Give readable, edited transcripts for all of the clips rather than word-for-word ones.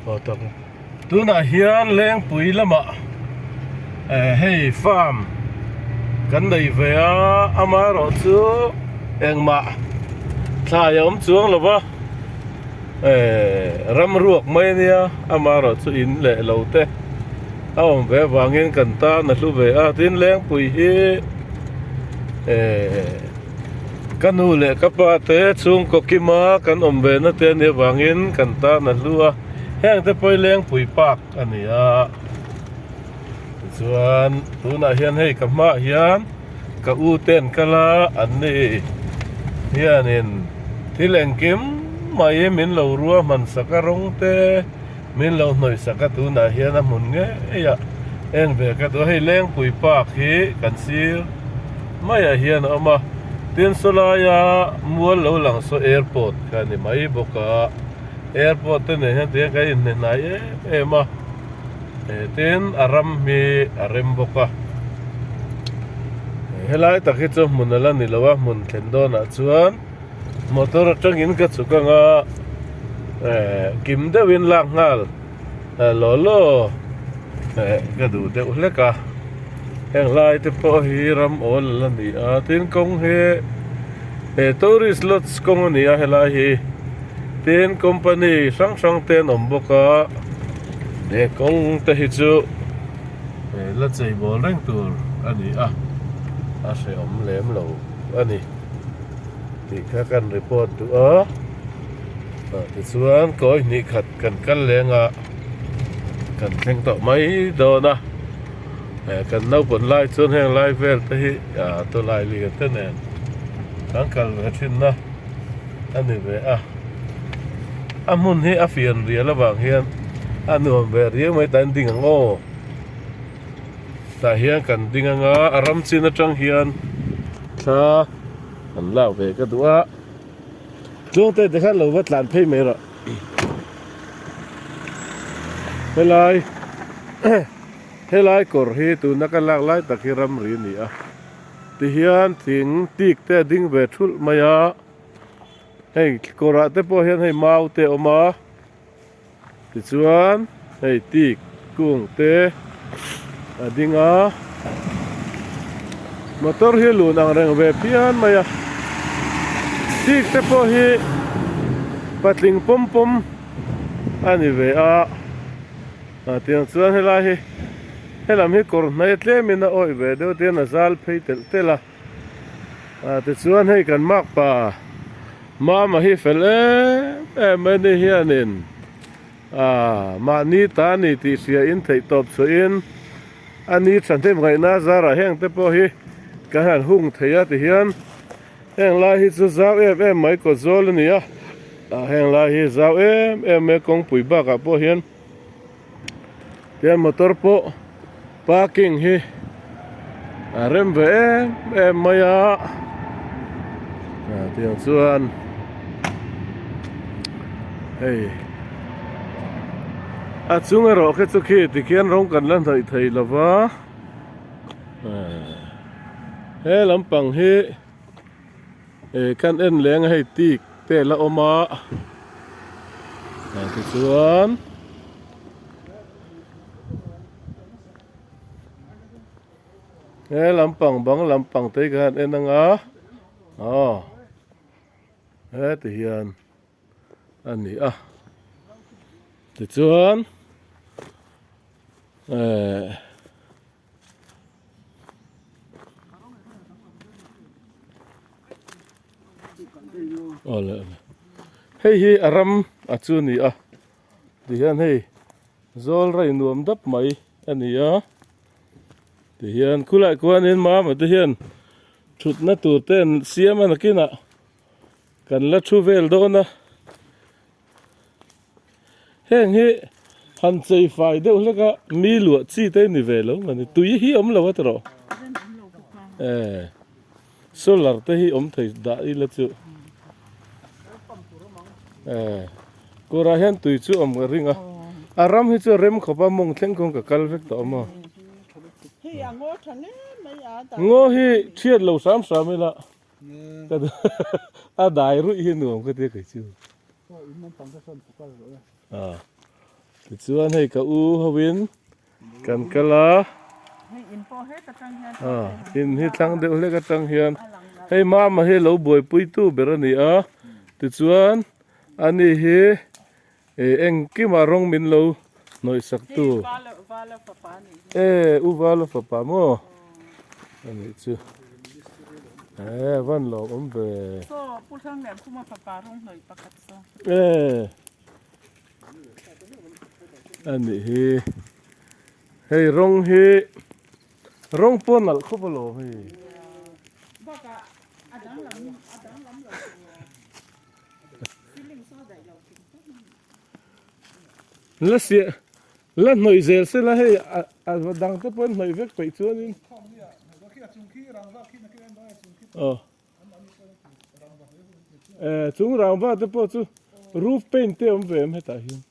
Aw tak e. Tunah hian Lengpui lamah eh hei farm kan nei ve a, amaherawhchu engmah thlai a awm chuang lo va, eh ram ruak mai a nia, amaherawhchu in leh lo te a awm ve avangin kan tan a hlu ve a, tin Lengpui hi eh. Ka nu leh ka pa te chhungkaw kima kan awm ve na te a nih avangin kan tan a hlu a, heng te pawh hi Lengpui Park a ni a, tichuan tunah hian hei ka hmaah hian ka u te an kal a, an ni hianin thil engkim mai min lo rua hman sak a rawng te. Min lo hnawih sak a tunah hian a hmun ngei a en ve ka duh a, hei Lengpui Park hi kan sir maiah hian a awm a, tin sawlaia mual lo lang saw airport kha a ni mai bawk a, airport te nen hian tihian kan inhne hnai em em a, tin a ram hi a rem bawk a, helai tak hi chu hmun a la ni lo a, hmun thlen dawnah chuan. Motor atangin ka chhuk anga eh kim deuhin lak nghal law law eh ka duh deuh hlek a heng lai te pawh hi ram awl a la ni a tin kawng hi eh tourist lodge kawng a ni a helai hi tin company hrang hrang te an awm bawk a he kawng te hi chu eh la chei bawl reng tur a ni a a hrehawm lem lo a ni. Tih kha kan report duh a, ah tichuan kawi hnih khat kan kal leng a, kan thleng tawh mai dawn a, eh kan naupang lai chuan heng lai vel te hi ah tawlai lian te nen kan kal ve thin a a ni ve a, a hmun hi a fian rial avang hian a nuam ve riau mai ta an ding ang aw. Tah hian kan ding anga a ram chin atang hian thla an lak ve ka duh a tluangte te khan lo va tlan phei mai rawh helai helai kawr hi tuna ka lak lai tak hi ramri a ni a tihian thing tik te a ding ve thulh mai a hei kawrah te pawh hian hei mau te a awm a. Tichuan hei tik kung te a ding a, motor hi a lun ang reng ve phian mai a, tik te pawh hi patling pawm pawm a ni ve a, ah tiang chuan helai hi helam hi kawr hnai tlemin a awih ve deuh te hian a zal phei telh telh a. Ah tichuan hei kan makpa mama hi fel em em mai ni hianin ah mahni ta ni tih hria in theih tawp chhuahin a ni thahnem ngaihna zarah heng te pawh hi kan han hung thei a tihian heng lai hi chu zau em em mai kawt zawl a ni a ah heng lai hi zau em em mai kawngpui bakah pawh hian. Tian motor pawh parking hi a rem ve em em mai a tiang chuan hei a chung erawh khi chu khi tikhian rawng kan la hnawih thei lo va he lampang hi. Eh kan en leng a hei tik te la awm a ah tichuan he lampang bang lampang te hi ka han en ang a aw heti hian a ni a tichuan eh. Awle awle hei hi a ram a chu a ni a tihian hei zawl rei nuam dap mai a ni a tihian khulai khuanin mama te hian thutna tur te an siam a nakinah kan la thu vel dawn a. Heng hi han chei fai deuh hlek a mi luah chi te ni ve lo mani tui hi awm lo a tawh e solar te hi awm thei dah ila chu e kawrah hian tui chu awm ka ring a a ram hi chu a rem khawp a mawng thleng kawng ka kal vek tawh a maw ngaw hi chhiat lo hram hram ila a dai ruih hi nuam ka tia kei chu. Tichuan hei ka u hoin kan kal a. In hi thlang deuh hlek atang hian hei mama hi lo buaipuitu ber a ni a. Tichuan ani hi eh engkimah rawng min lo hnawih sak tu. E u vala fapa maw a nih chu. E van lawm awm ve. E. A nih hi hei rawng hi rawng pawh a nalh khawp alawm hei. La siah la hnawih zel sela hei a dang te pawh an hnawih vek peih chuanin. Aw. Eh chung rangva te pawh chu roof paint te awm ve em hetah hian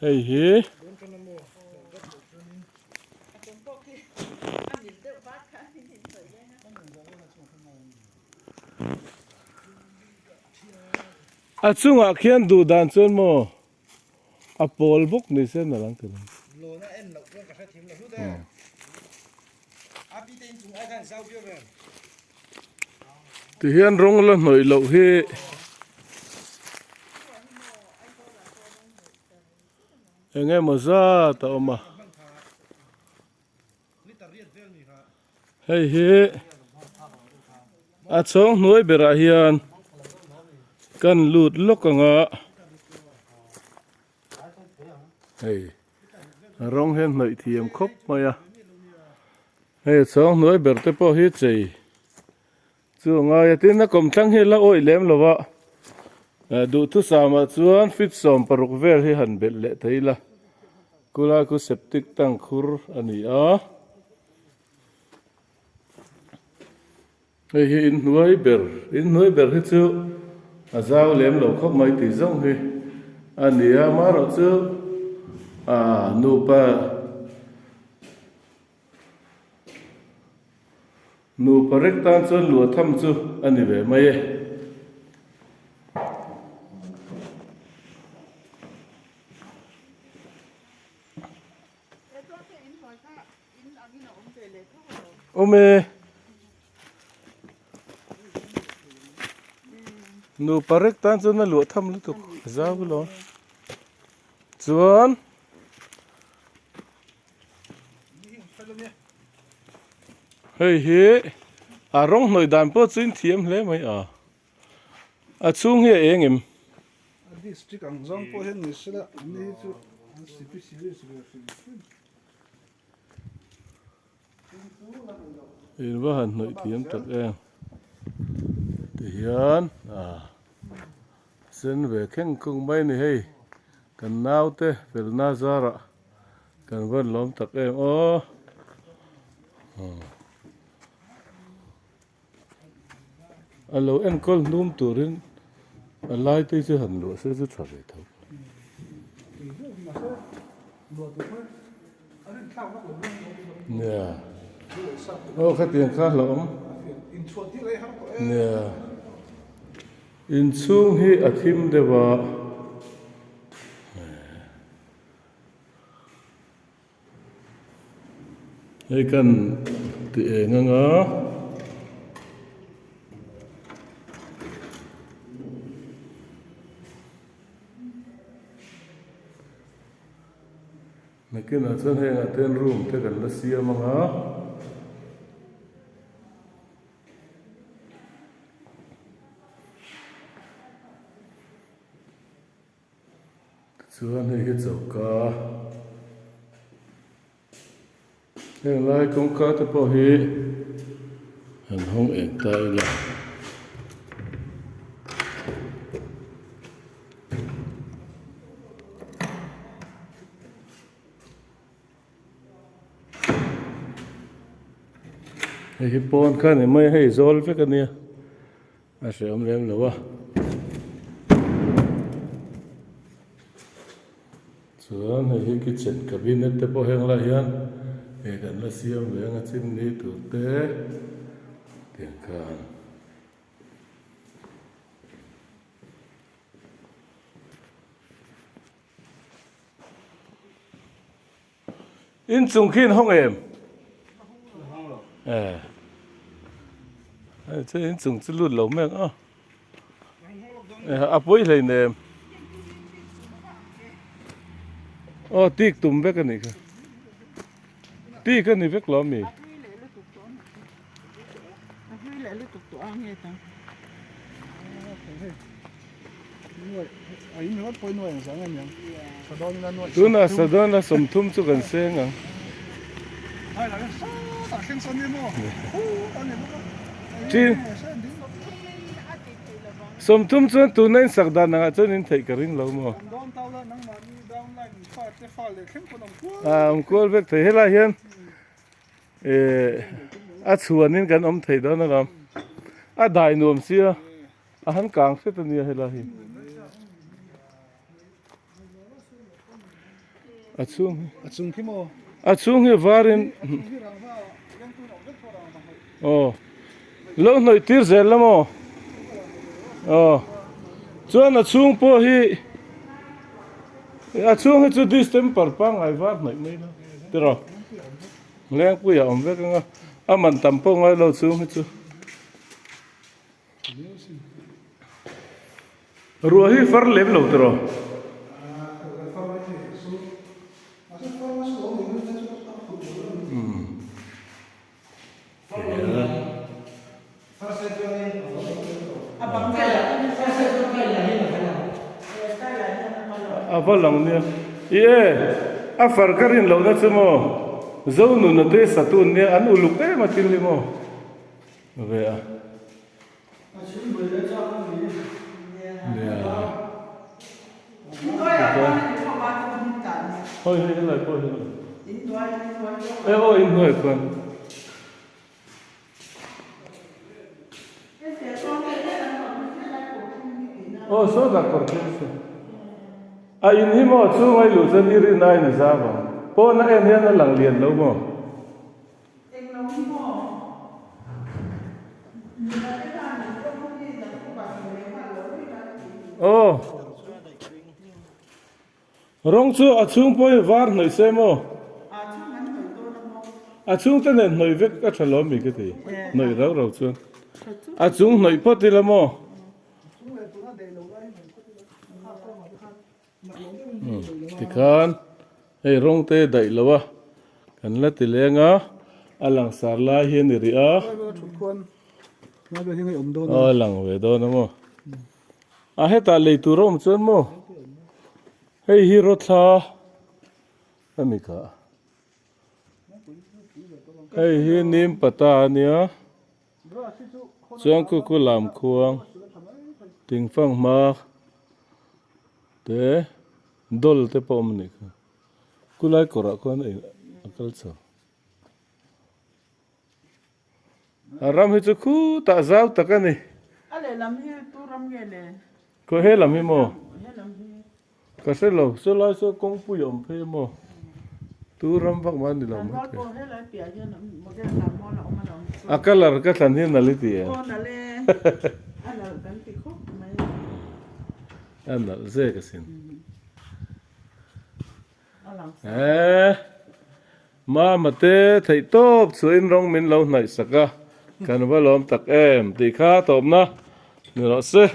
hei hi a chungah khian duh dan chuan maw a pawl bawk ni se na lang thei Ti hian rawng la hnawih loh hi eng emaw zat a awm a hei hi a chhawng hnuai berah hian kan lut lawk ang a hei rawng hian hnawih thiam khawp mai a hei a chhawng hnuai ber te pawh hi chei chu a ngai a tin a kawmthlang hi a la awih lem lo va duhthusam ah chuan feet 16 vel hi han belh leh thei ila kulai khu septic tank khur a ni a. Hei hi inhnuai ber, inhnuai ber hi chu a zau lem lo khawp mai tih zawng hi a ni a, amaherawh chu aaa nupa nupa rek tan chuan luah tham chu a ni ve mai e. Awm e. Nupa rek tan chuan a luah tham lutuk a zau ilo chuan hei hi a rawng hnawih dan pawh chu in thiam hle mai a a chhung hi a eng em. A district ang zawng pawh hian ni sela ni hi chu an sipisiris ve hrim hrim. In va han hnawih thiam tak em tihian ah sen ve thleng kung mai a ni hei kan naute felna zarah kan van lawm tak em aw a lo enkawl hnum turin a lai te chu han luah se chu tha ve tho. Nia aw khatiang kha hlauhawm nia inchhung hi a thim deuh a. Hei kan ti eng ang a. Nakinah chuan hengah te hian room te kan la siam ang a. Tichuan hei hi choka heng lai kawngka te pawh hi han hawng eng ta ila. Hei hi pawn kha a ni mai a hei zawl vek a nia. A hrehawm lem lo a. Chuan hei hi kitchen cabinet te pawh heng lai hian hei kan la siam ve ang a chimney tur te tiang khan. Inchung khi in hawng em? Eh. Hei chu inchung chu lut lo mek a. Eh a pawi hlei nem. Aw tik tum vek a nih kha. Tik a ni vek lo ami? Tunah Sadawna 30 chu kan seng ang. 30 chuan tuna in sak dan angah chuan in theih ka ring lo maw? A awm kual vek thei helai hian eh a chhuanin kan awm thei dawn alawm a dai nuam sia a han kang hret ania helai hi a chhung hi a chung khi maw a chhung hi varin aw lo hnawih tir zel la maw aw chuan a chhung pawh hi a chhung hi chu distemper pangngai var hnawih mai la tiraw lengpui a awm vek anga a man tam pawh ngai lo chhung hi chu Ruah hi far lem lo tiraw? A va lang nia. I e, a far ka rin lohna chu maw Zonuna te satun nia an uluk em a thil hi maw ve a. Nia. Hoi hei helai pawh hi. E aw inhnuai khuan. Aw saw dah kawr khi chu. A in hi maw chhung ai luh chuan i rin aiin a zau ang. Pawn a en hian a lang lian lo maw? Aw. Rawng chu a chhung pawhin var hnawih se maw? A chhung te nen hnawih vek a tha lo mi ka ti. Hnawih rau rau chuan. A chung hnawih phawt ila maw? Tikhan hei rawng te daih lo a kan la ti leng a, a langsar lai hi a ni rih a. Aw a lang ve dawn a maw? A hetah lei tur a awm chuan maw hei hi rawthla a ni kha hei hi nim pata a nia chuan kuku lam khuang tingfang hma te dawl te pawh a awm a nih kha kulai kawrah khuan a kal chho. A ram hi chu khutah zau tak a ni. A lehlam hi tu ram nge le? Khaw he lam hi maw? He lam hi. Ka hre lo, saw lai saw kawngpui a awm phei a maw? Tu ram vak mah a ni lo mai thei. Tlanmual pawh helai piah hian model tlanmual a awm alawm. A colour ka thlan hi nalh i ti em? Aw nalh e, a nalh kan ti khawp mai. A nalh zek asin. Eeh Mama te theih tawp chuahin rawng min lo hnaih sak a, kan va lawm tak em tih kha tawpna ni rawh se.